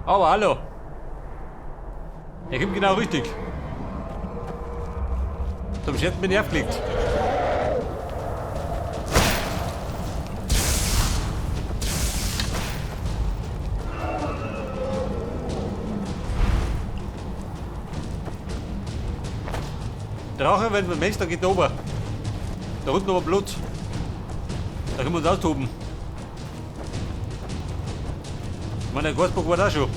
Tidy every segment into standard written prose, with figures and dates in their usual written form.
Aber hallo. Der kommt genau richtig. Zum Scherzen bin ich aufgelegt. Drache, wenn man Mensch, dann geht da oben. Da unten aber Blut. Da können wir uns austoben. Ich meine, der Gasbock war da schon.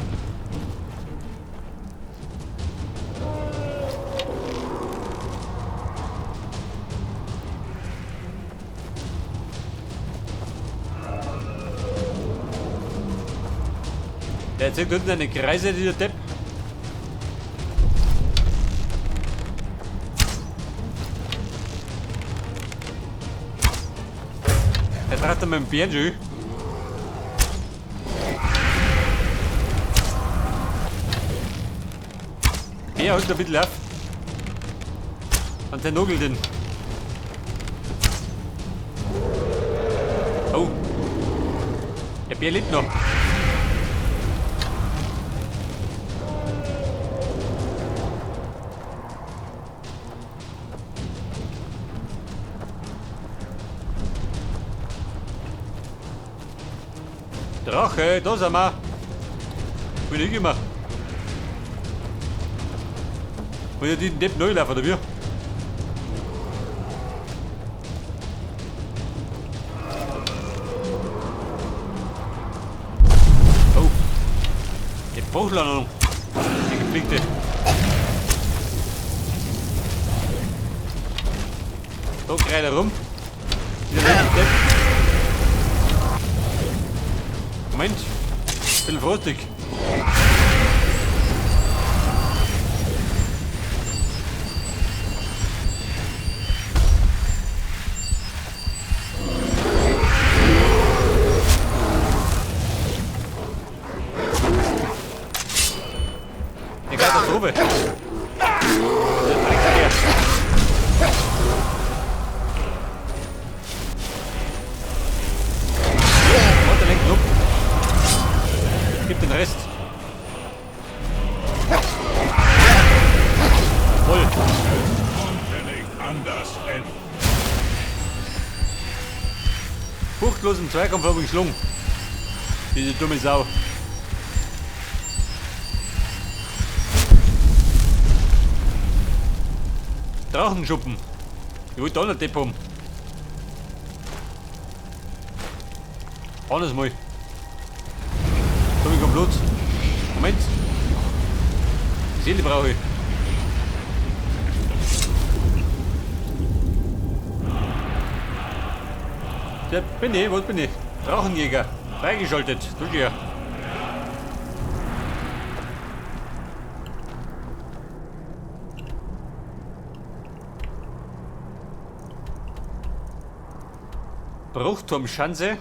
Der erzählt unten eine Kreise, dieser Depp. Er trat mit dem Bären. Bär holt ein bisschen auf. An den Nagel den. Oh. Der Bär lebt noch. Drache, da sind wir. Bin ich immer. Wollt ihr den Depp neu laufen, oder wie? Oh. Die Bruchlandung. Die gepflegte. Da kreit er rum. Wieder der Depp. Moment. Ein bisschen frostig. Die Katastrophe. Der Drecksbär. Warte, lenkt ab. Gib den Rest. Voll. Konnte nicht anders enden. Furchtlos im Zweikampf habe ich geschlungen. Diese dumme Sau. Drachenschuppen. Ich wollte auch noch Depp haben. Anders mal. Da hab ich kein Blut. Moment. Die Seele brauche ich. Der bin ich, was bin ich? Drachenjäger. Freigeschaltet. Du ja. Bruchturmschanze.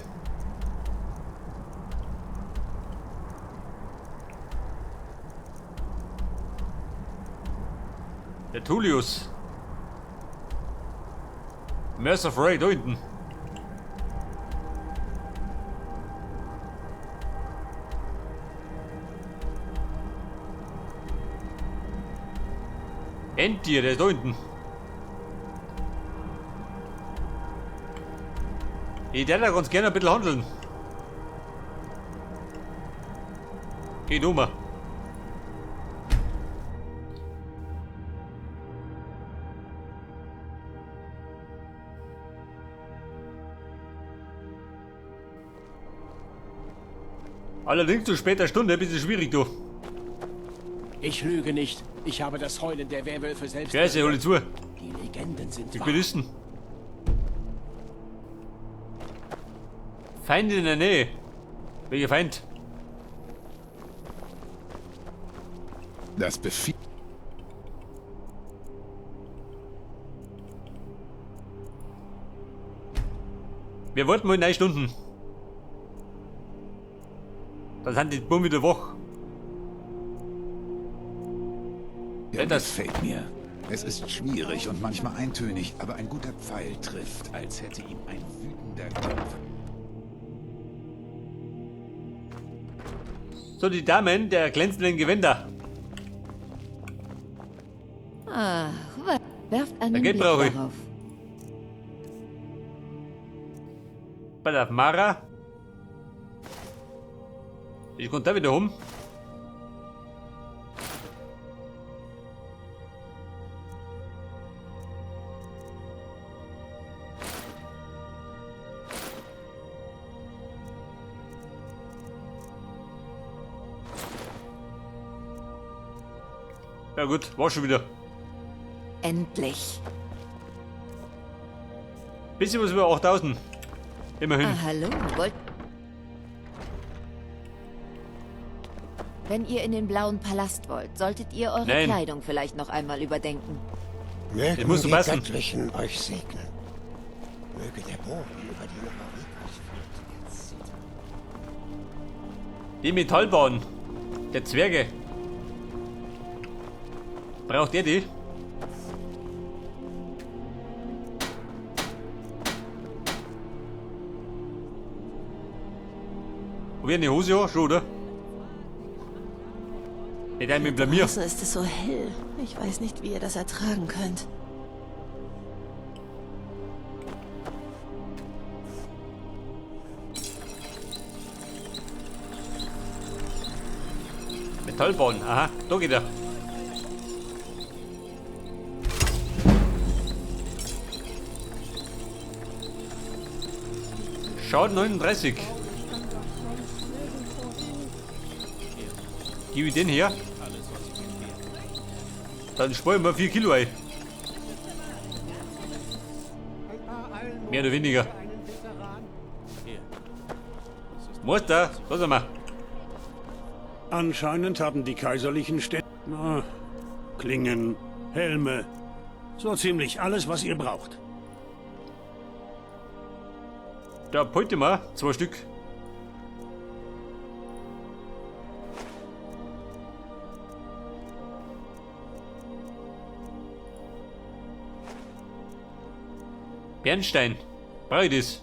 Der Tullius. Mercer Frey, da hinten. Endtier, der ist da hinten. Ich würde da ganz gerne ein bisschen handeln. Geht um. Allerdings zu später Stunde, ein bisschen schwierig, du. Ich lüge nicht. Ich habe das Heulen der Werwölfe selbst Scheiße, hol ich zu. Die Legenden sind Ich wahr. bin Listen. Feind in der Nähe. Welcher Feind? Das Befehl. Wir wollten mal 9 Stunden. Dann sind die Bumm wieder wach. Der das- gefällt mir. Es ist schwierig und manchmal eintönig, aber ein guter Pfeil trifft, als hätte ihm ein wütender Kämpfer. So, die Damen der glänzenden Gewänder. Ach, werft einen Geld Blick brauche ich. darauf. Bei der Mara. Ich komme da wieder um. Ja gut, war schon wieder. Endlich. Bisschen was über 8000. Immerhin. Ah, hallo. Wollt. Wenn ihr in den blauen Palast wollt, solltet ihr eure Nein. Kleidung vielleicht noch einmal überdenken. Mögen muss so die passen. Göttlichen euch segnen. Möge der Boden, über den Auricus führt, erzittern. Die Metallbahn. Der Zwerge. Braucht ihr die? Hab ich eine Hose an? Schon, oder? Nicht einmal blamier. Draußen ist es so hell. Ich weiß nicht, wie ihr das ertragen könnt. Metallbahn, aha, da geht er. Schaden 39. Gib ich den her. Dann sparen wir 4 Kilo ein. Mehr oder weniger. Meister, was haben wir? Anscheinend haben die kaiserlichen Städte... Na, Klingen, Helme, so ziemlich alles, was ihr braucht. Da beute mal 2 Stück. Bernstein. Brauche ich das?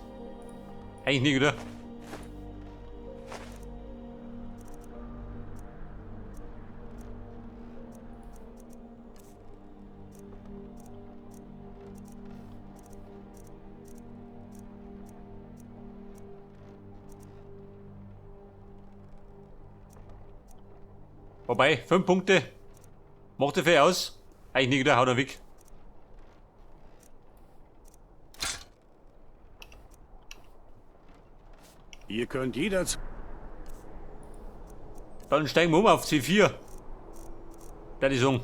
Eigentlich nicht, oder? Wobei, 5 Punkte. Macht der fair aus? Eigentlich nicht, oder? Haut er weg. Ihr könnt jederzeit. Dann steigen wir um auf C4. Da die Song.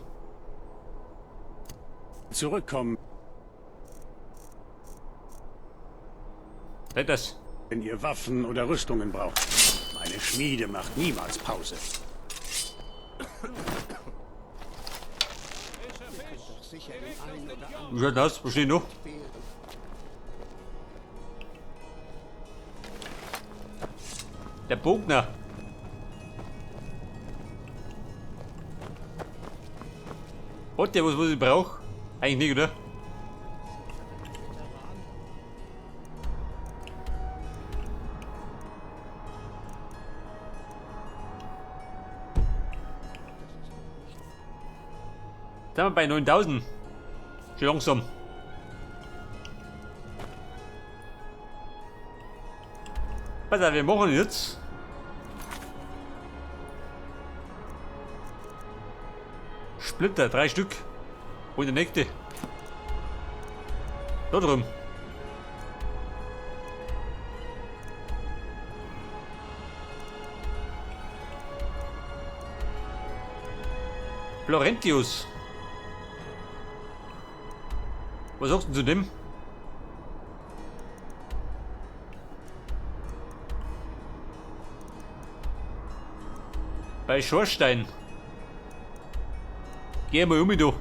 Zurückkommen. Seid das. Wenn ihr Waffen oder Rüstungen braucht. Meine Schmiede macht niemals Pause. Wie schaut das aus? Was steht noch? Der Bogner. Hat der was, was ich brauch? Eigentlich nicht, oder? Sind wir bei 9000. Schon langsam. Pass auf, wir machen jetzt. Splitter, 3 Stück. Und der nächste. Da drüben. Florentius. Was sagst du zu dem? Bei Schornstein. Geh mal um, du.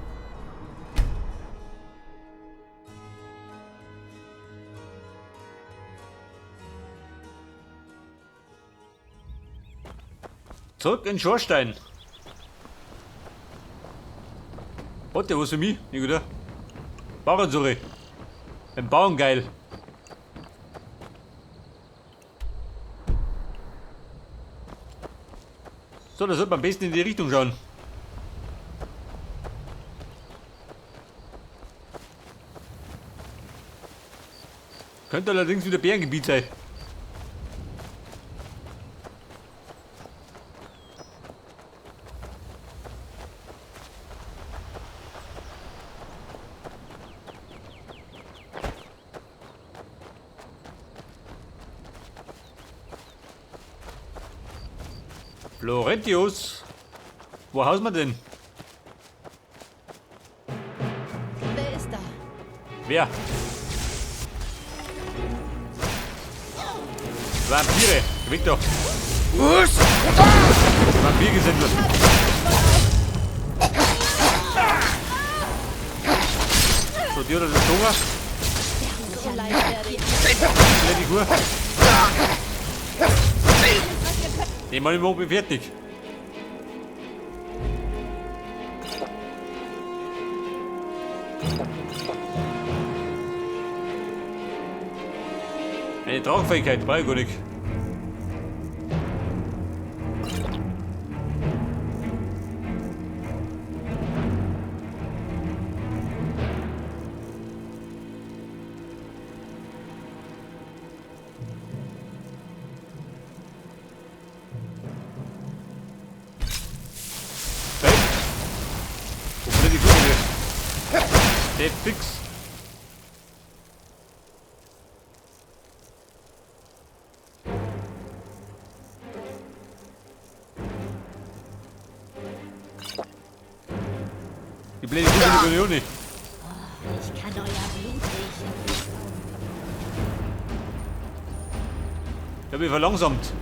Zurück in Schornstein. Hat der was für mich? Nicht, oder? Bauernsuche. Ein Bauerngeil. So, da sollte man am besten in die Richtung schauen. Könnte allerdings wieder Bärengebiet sein. Florentius! Wo haust man denn? Wer ist da? Wer? Vampire! Weg doch! Vampirgesindel! So, die oder das Hunger? So leid werde ich. Blöde Kur. Nee, Mann, ich bin fertig. Eine Tragfähigkeit, brauche ich gar nicht. Der fix. Die blöde Kugel die nicht. Ich kann euer Blut riechen. Ich hab mich verlangsamt.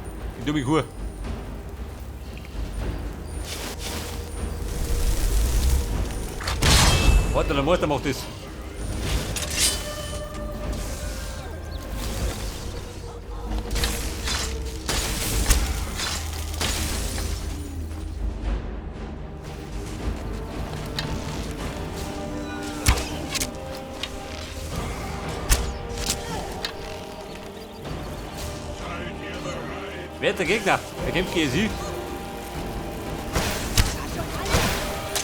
Die dumme Kuh. Warte, der Meister macht das. Wer ist der Gegner? Der kämpft gegen sie.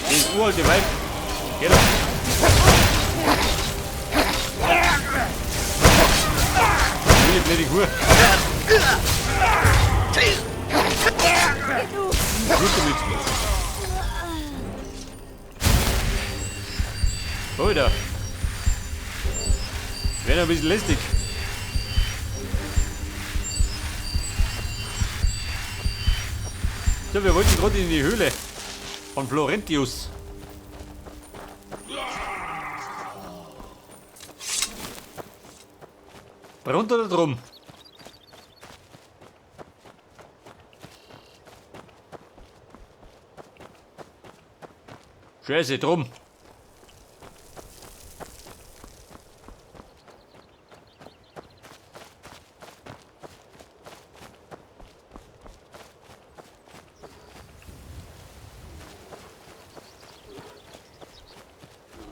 Das uralte Weib. Geh doch. Blöde, blöde Kuh. Gut damit. Alter. Wäre noch ein bisschen lästig. So, wir wollten gerade in die Höhle von Florentius. Runter oder drum? Scheiße, drum.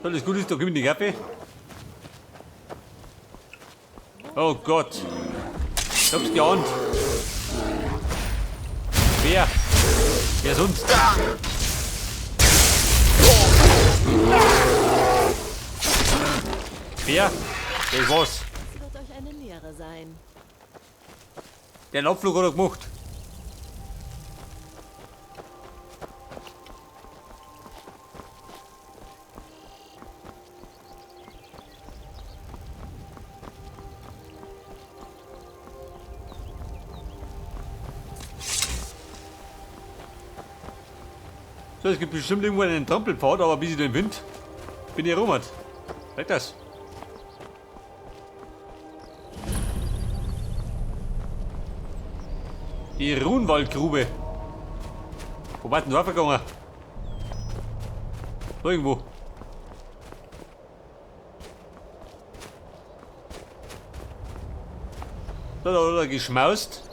So, das Gute ist, da kommt die Kaffee. Oh Gott. Ich hab's geahnt. Wer? Wer sonst? Wer? Der ist was? Das wird euch eine Lehre sein. Den Abflug hat er gemacht. So, es gibt bestimmt irgendwo einen Trampelpfad, aber bis ich den Wind bin ich rum. Weg das. Die Runwaldgrube. Wo war denn da gegangen? Da irgendwo. Da hat er geschmaust.